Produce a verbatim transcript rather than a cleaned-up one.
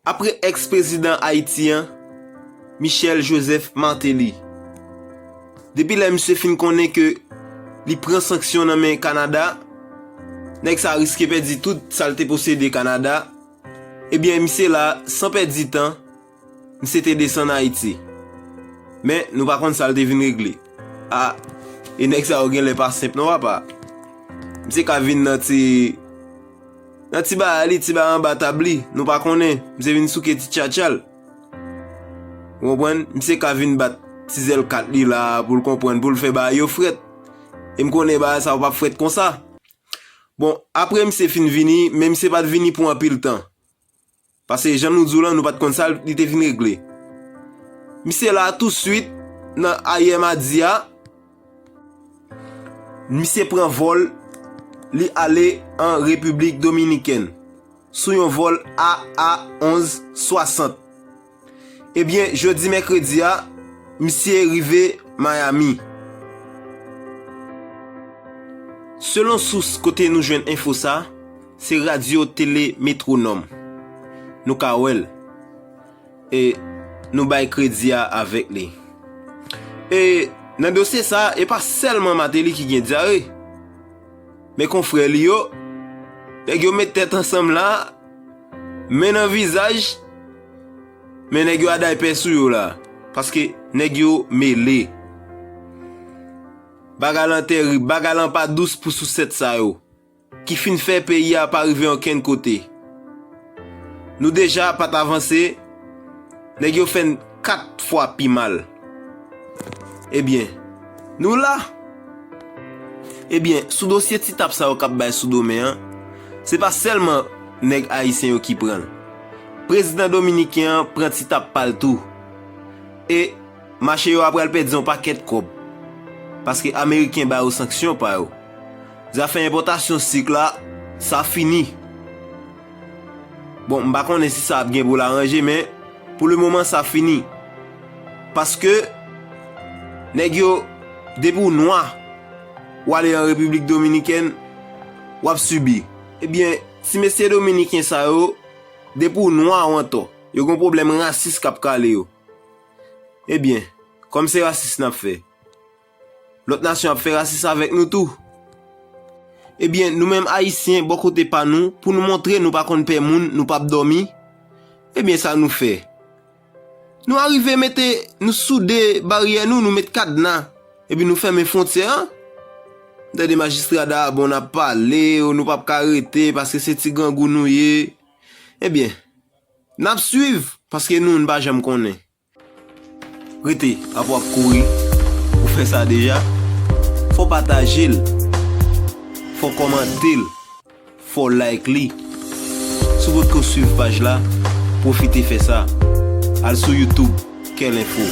Apre èks prezidan Ayiti an, Michel Joseph Martelly, depi lè misye fin konnen ke li pran sanksyon nan men Kanada, nèg sa riske pèdi tout sa l te posede Kanada, ebyen, misye la, san pèdi tan, misye te desann Ayiti. Men, nou pa konn sa l te vin regle. A, e nèg sa yo genlè pa senp non, papa. Misye ka vin nan ti, nan ti bagay li, ti bagay anba tab li, nou pa konnen. Misye vin souke ti tchatcha l. Ou konprann? Misye ka vin bat ti zèl kat li la pou l konprann, pou l fè bagay yo frèt. E m konnen bagay sa yo p ap frèt konsa. Bon, apre misye fin vini, men misye pa t vini pou anpil tan. Paske jan nou di w lan, nou pa t konn sa li te vin regle. Misye la touswit, nan ayè madi a, misye pran vòl, li ale an Repiblik Dominikèn, sou yon vòl A A onz swasant. Ebyen, jodi mèkredi a, misye rive Miami. Selon sous kote nou jwenn enfo sa, se radyo Tele Metwonòm. Nou ka wè l. E nou bay kredi a avèk li. E nan dosye sa, e pa sèlman Martelly ki gen dyare. Men konfrè li yo, nèg yo met tèt ansanm la, men nan vizaj, men nèg yo a daypè sou yo la. Paske nèg yo mele. Bagay lan terib, bagay lan pa dous pou sousèt sa yo, ki fin fè peyi a pa rive ankenn kote. Nou deja pa t avanse, nèg yo fè n kat fwa pi mal. Ebyen, nou la. Ebyen, sou dosye ti tap sa yo k ap bay sou do men an, se pa sèlman nèg ayisyen yo ki pran l. Prezidan dominiken an pran ti tap pa l tou. E mache yo apral pèdi yon pakèt kòb. Paske ameriken ba yo sanksyon pa yo. Zafè enpòtasyon sik la, sa fini. Bon, m pa konnen si sa ap gen pou l aranje, men pou le moman sa fini. Paske nèg yo, depi w nwa, w ale an Repiblik Dominikèn, w ap sibi. Ebyen, ti mesye dominiken sa yo, depi w nwa, w antò. Yo gen pwoblèm rasis k ap kale yo. Ebyen, kòm se rasis n ap fè, lòt nasyon ap fè rasis avèk nou tou. Ebyen, nou menm ayisyen, bò kote pa nou, pou nou montre nou pa konn pè moun, nou p ap dòmi, ebyen, sa nou fè? Nou arive mete, nou soude baryè nou, nou met kadna, epi nou fèmen fwontyè an. M tande majistra Dayabon ap pale, o, nou p ap ka rete, paske se ti grangou nou ye. Ebyen, n ap swiv, paske nou, n pa janm konnen. Rete, apa w ap kouri, ou fè sa deja. Fò w pataje l, fò w kòmante l, fò w like li. Si w potko swiv paj la, pwofite fè sa. Al sou YouTube, Kèl Enfo.